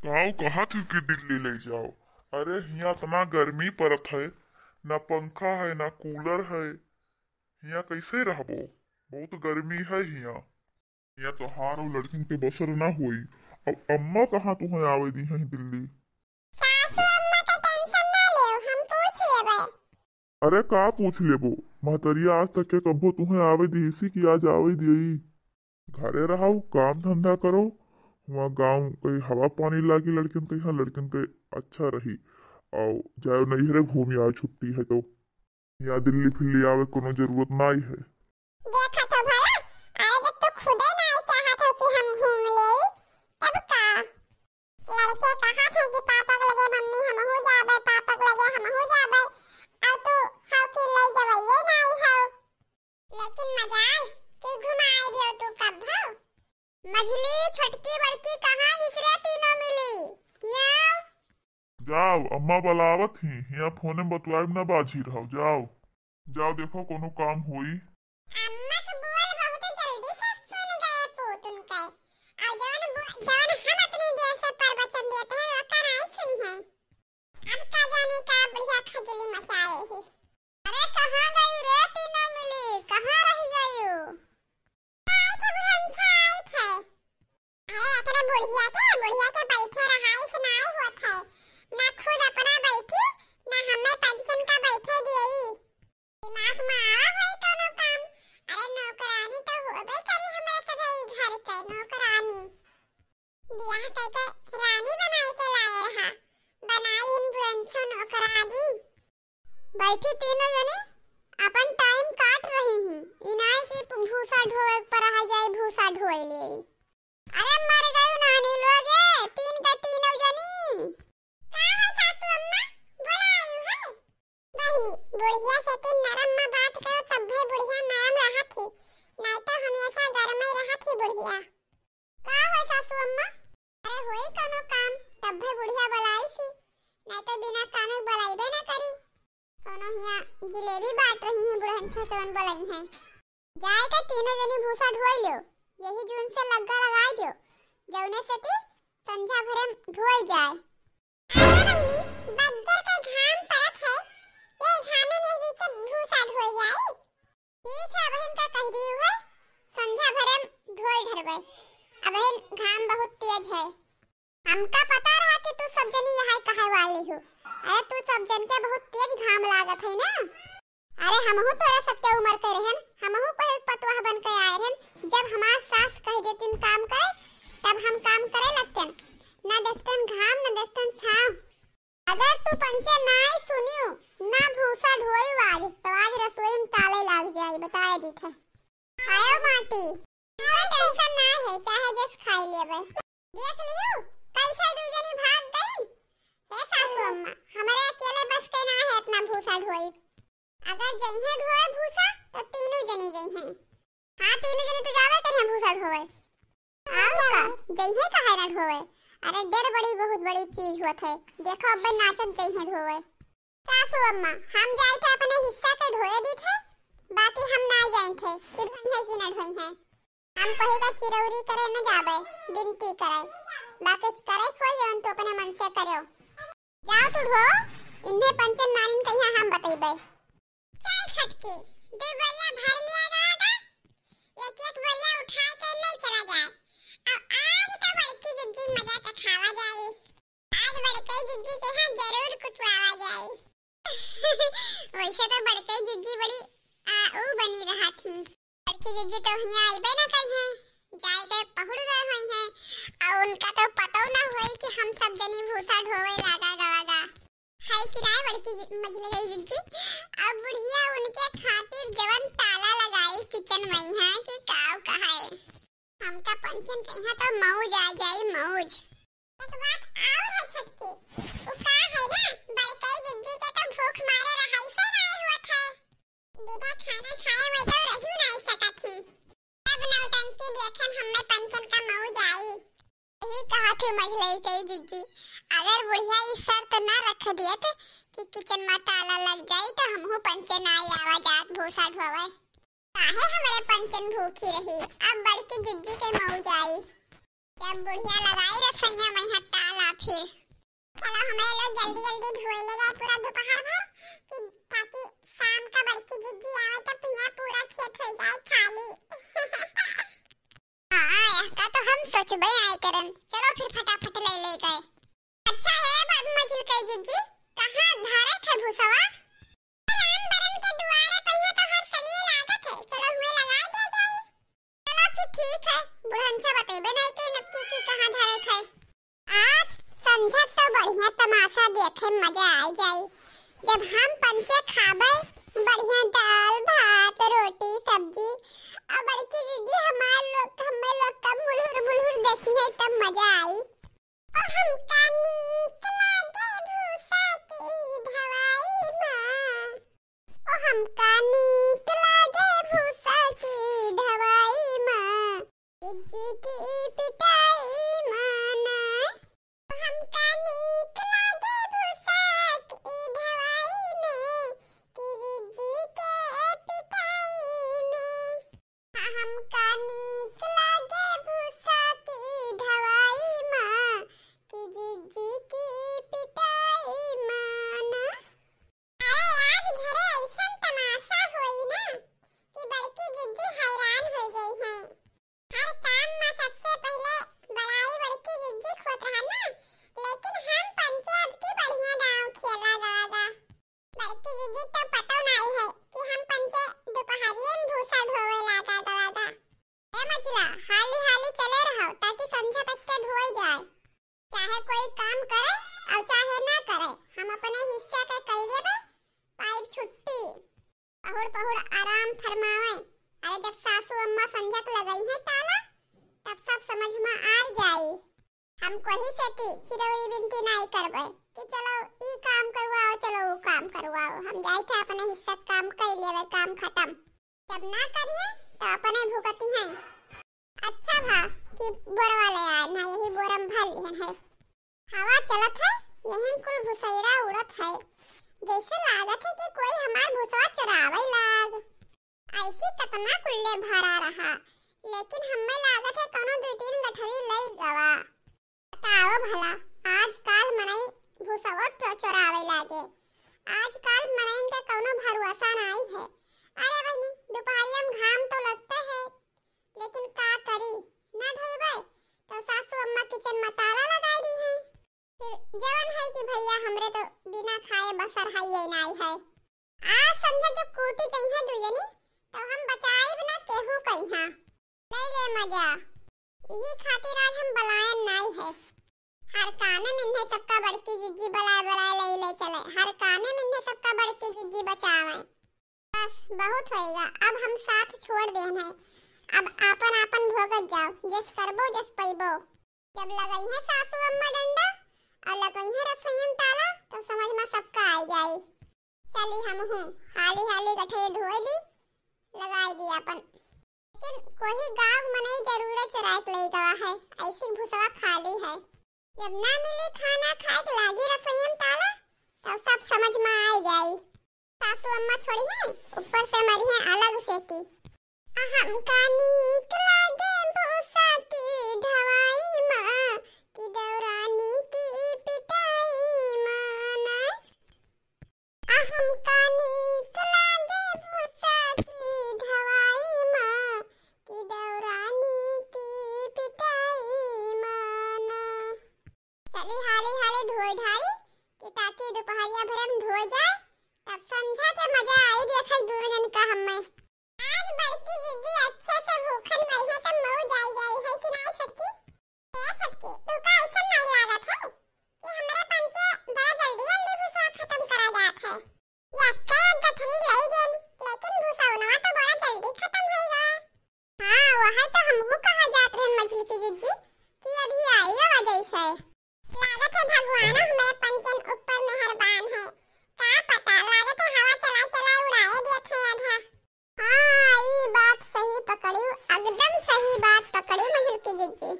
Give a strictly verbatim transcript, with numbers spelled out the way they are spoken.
आओ, कहा थी कि दिल्ली ले जाओ। अरे, हियाँ इतना गर्मी परत है, ना पंखा है, ना कूलर है, हियाँ कैसे रहबो? बहुत गर्मी है हियाँ। हियाँ तोहार और लड़किन के बसर ना होई। अब अम्मा कहाँ तुहें आवे दी हैं दिल्ली? सासू अम्मा का टेंशन ना लेव, हम पूछ लेबे। अरे, का पूछ लेबो? महतरिया आज तक के कब्बो तुहें आवे दी इसी कि आज आवे दी? घरे रहो, काम धंधा करो, हुआँ गाँव कहीं हवा पानी लागी लड़किन के, यहाँ लड़किन के अच्छा रही। और जाओ नैहरे घूमी आओ, छुट्टी है तो। यहाँ दिल्ली फिल्ली आवे कोनो जरूरत नाई है। देखा तो भला, अरे जब तू खुदे नाई चाहत हो कि हम घूम लेई, तब का? लड़के कहा थे कि पापा के लगे मम्मी हमहू जाबे, पापा के लगे हमहू जाबे, और तू हव कि ले जवइये नाई हव। लेकिन मजाल कि घुमाए दियो तू कब हो। मझली, छोटकी, बड़की कहाँ हिस रे तीनों मिली? हियाँ। जाओ, अम्मा बुलावत ही, हियाँ फोने में बतुआइब ना बाझी रहो, जाओ। जाओ देखो कोनो काम होई। अम्मा के बोल बहुत जल्दी से सुन गए पूत उनके। और जौन बो-, जौन हम अतनी देर से प्रवचन देत हैं, ओका नाई सुनी है। अब का जाने का बढ़िया खजुली मचाए ही। अरे कहाँ गयू रे तीनों मिली, कहाँ रह गयू? आई थे बुढ़नछा, आई थे। अरे एकरे बुढ़िया के, बुढ़िया के बैठे रहाई से नाई होत है। ना खुद अपना बैठी, ना हमें पंचन का बैठे दियई। दिमाग में आवा होई कौनो काम। अरे नौकरानी तो होबे करी हमरा सभे ई घर के नौकरानी। बियाह कइके रानी बनाई के लाए रहा, बनाई इन बुढ़नछो नौकरानी। बैठी तीनों जनी अपन टाइम काट रही ही। ई नाई कि भूसा ढोए पर आ जाए, भूसा ढोए ले। अरे मर गई नानी लोगे, तीन का तीनों जनी। का है सासू अम्मा, बोला आयु है? बहिनी, बुढ़िया से तीन नरम में बात करो, तब भी बुढ़िया नरम रहत ही, नहीं तो हमेशा गरमे रहत ही बुढ़िया। का हो सासू अम्मा? अरे होई कोनो काम, तब्बे बुढ़िया बलाइस ही, नहीं तो बिना कामे बलाइबे ना करी। कोनो हियाँ जिलेबी बाँट रही हैं, बुढ़नछा तवन बलाई हैं। जाए के तीनों जनी भूसा ढोई लो, यही जून से लग्गा लगाई दियो, जौने से ती संझा भरे में ढोई जाए। अरे बहिनी, बज्जर के घाम परत है, ये घामे में बीच भूसा ढोई आई। ठीक है, अबहिन का कह दी है, संझा भरे में ढोई ढरबे। अबहिन घाम बहुत तेज है। हमका पता रहा कि तू सब जनी यहाँ कहे वाली हो। अरे तू सब जन के बहुत तेज घाम लागत है ना। अरे हमहू तोरा सबके उम्र के रहन, हमहू कोई पतवाह बन के आए रहन। जब हमार सास कह देतिन काम करे, तब हम काम करे लगतन। ना देखतन घाम, ना देखतन छाँव। अगर तू पंचे नाई सुनियो, ना भूसा ढोई आज, तो आज रसोई में ताले लाग जाई, बताए दी थे। खायो माटी। कोई टेंशन ना है, चाहे जस खाई लेबे। देख लियो, कैसे दू जनी भाग गई। हे सासू अम्मा, हमरे अकेले बस के ना है इतना भूसा ढोई। अगर जइहे ढोए भूसा, तो तीनों जनी जइहे। हाँ, तीनों जनी तो जावे करिहे भूसा ढोए। आओ का, जइहे काहे ना ढोए? अरे डेर बड़ी बहुत बड़ी चीज होत है। देखो अब्बे नाचत जइहे ढोए। सासू अम्मा, हम जाई थे अपने हिस्सा के ढोए दी थे, बाकी हम ना जाई थे कि ढोई है कि ना ढोई है। हम कोई का चिरौरी करे न जाबे, बिनती करे, बाकी करे कोई जौन तू अपने मन से करो। जाओ तू ढो, इन्हें पंचन नानिन कहिया हम बतइबे। चल छोटकी, दो बोरिया भर लिया जाएगा, एक एक बोरिया उठा के ले चला जाए। अब आज तो बड़की जिज्जी मजा चखावा जाई। आज बड़कई जिज्जी के यहाँ जरूर कुटवावा जाई। वैसे तो बड़कई जिज्जी बड़ी आ, ऊ बनी रहा थी। बड़की जिज्जी तो हियाँ आइबे ना करी हैं, जाए के पहुड़ गए हुई हैं, और उनका तो पतो ना हुई कि हम सब जनी भूसा ढोवे लागा गवागा। हाय किराए बड़की जि-, मझलई जिज्जी, अब बुढ़िया उनके खातिर जवन ताला लगाई किचन में यहाँ के काव कहाए। हमका पंचन कहिया तो मौज आ जाई, मौज। एक बात और है छोटकी, उ का है ना, बड़कई जिज्जी के तो भूख मारे रहाई से नाई होत है। बिना खाना खाए वो तो रही नाई सकत ही। सब नौटंकी देखे में हमें पंचन का मौज आई। यही कहा थे मझलई कई जिज्जी, अगर बुढ़िया ई शर्त ना रख दियत कि किचन में ताला लग जाई तो हमहू पंचे नाई आवा जात भूसा ढोवे। काहे हमरे पंचन भूखी रही, अब बड़की जिज्जी के मौज आई। जब बुढ़िया लगाई रसोइया में यहाँ ताला, जल्दी जल्दी धोए ले जाए पूरा दोपहर भर, कि ताकि शाम का बड़की जिज्जी आवे तो पिया पूरा खेत हो जाए खाली। हाँ, का तो हम सोचबे आए करन। चलो फिर फटाफट ले ले गए। अच्छा है, बड़ मझिल कई जिज्जी, कहाँ धरे थे भूसवा? राम बरन के दुआरे पहिया तो हर सलिए लागत है, चलो हुए लगाए दे जाई। चलो फिर ठीक है, बुढ़न से बतेबे नहीं के नक्की की कहाँ धरे थे। आज संझा तो बढ़िया तमाशा देखे मजा आ जाई, जब हम पंचे खाबे बढ़िया दाल, भात, रोटी, सब्जी, और बड़की जिज्जी हमार लोग, हमें लोग का मुलुर मुलुर देखी है, तब मजा आई। ओ हमका नीक लागे भूसा की ढवाई माँ। ओ हमका नीक लागे भूसा की ढवाई माँ। जिज्जी की पिटाई माँ ना। ओ हमका नीक लागे भूसा की ढवाई में, कि जिज्जी के पिटाई में। हमका नीक लागे भूसा की ढवाई माँ, कि जिज्जी की पिटाई माँ ना। अरे आज घरे ऐसन तमाशा होई ना कि बड़की जिज्जी हैरान हो गई हैं। हर काम में सबसे पहले बड़ाई बड़की जिज्जी होत रहा ना, लेकिन हम पंचे अब की बढ़िया दांव खेला दादा। बड़की जिज्जी तो पतो नाई है कि हम पंचे दोपहरिये में भूसा ढोवे लागा दादा। ए मझिला, हाली हाली चले रहो ताकि संझा तक के ढोई जाए। चाहे कोई काम करे और चाहे ना करे, हम अपने हिस्सा के कई लेबे, पाइब छुट्टी। पहुड़ पहुड़ आराम फरमावे। अरे जब सासू अम्मा संझक लगई है ताला, तब सब समझ में आई जाई। हम कोही से ती चिरौरी बिनती नाई करबे कि चलो ई काम करवाओ, चलो ऊ काम करवाओ। हम जाई थे अपने हिस्सा काम कर लेवे, काम खत्म। जब ना करिए तो अपने भुगती हैं। अच्छा भा कि बोरवा ले आए ना, यही बोरम भर लिहन है। हवा चलत है, यही कुल भुसैरा उड़त है। जैसे लागत है कि कोई हमार भुसवा चुरावे लाग। ऐसी कतना कुल्ले भरा रहा, लेकिन हमें लागत है कौनो दो तीन गठरी लई गवा। बताओ भला, आजकाल मनई भूसवो तो चोरावे लागे। आजकाल मनइन के कौनो भरोसा नाई है। अरे बहिनी, दोपहरिया में घाम तो लगते है, लेकिन का करी, ना ढोइबे तो सासू अम्मा किचन में ताला लगाई दी है। फिर जवन है कि भैया हमरे तो बिना खाए बसर है ये नाई है। आज संझा जब कूटी कइहाँ दुयनी, तो हम बचाइब ना केहू कइहाँ। ले ले मजा। इही खातिर आज हम बलायन नाई है। हर काने मिन्हे सबका बड़की जिज्जी बलाए बलाए ले ले चले। हर काने मिन्हे सबका बड़की जिज्जी बचावे। बस बहुत होएगा, अब हम साथ छोड़ देन है। अब आपन आपन भोगत जाओ, जस करबो जस पइबो। जब लगइहे सासू अम्मा डंडा और लगइहे रसोई में ताला, तो समझ में सबका आ जाई। चली हमहू हाली हाली गठरी धोए दी, लगाई दी आपन। लेकिन कोही गाँव मनई जरूर चुराए के लई गवा है, ऐसी भूसवा खाली है। जब ना मिली खाना खाए के लागी रसोई में ताला, तब सब समझ में आ जाई। सासू अम्मा छोड़ी है, ऊपर से मरी है अलग से ती। हमका नीक लागे भूसा की ढवाई माँ, कि दौरानी की पिटाई माँ ना। हमका नीक लागे भूसा की ढवाई माँ, कि दौरानी की पिटाई माँ ना। चली हाली हाली धोई ढाई, कि ताकि दोपहरिया भर में धोई जाए, तब संझा के मजा आई देखे दोनों जन का हमें। आज बड़की जिज्जी अच्छे से भूखन रही है, तो मऊ जाई जाई है कि नाई छोटकी? ए छोटकी, तू का ऐसा नाई लागत है कि हमरे पंचे बड़ा जल्दी जल्दी भूसवा खत्म करा जात है? यक्का एक गठरी लई गेन, लेकिन भूसवनवा तो बड़ा जल्दी खत्म होइगा। हाँ, वह तो हमहू कहा जात रहन मझिलकी जिज्जी कि अभी आई रवा जैसे। लागत है भगवान हमरे पंचन ऊपर मेहरबान है। का पता, लागत है हवा चला चला उड़ाए देत है आधा। हाँ, ई बात सही पकड़ियो, एकदम सही बात पकड़ियो मझिलकी जिज्जी।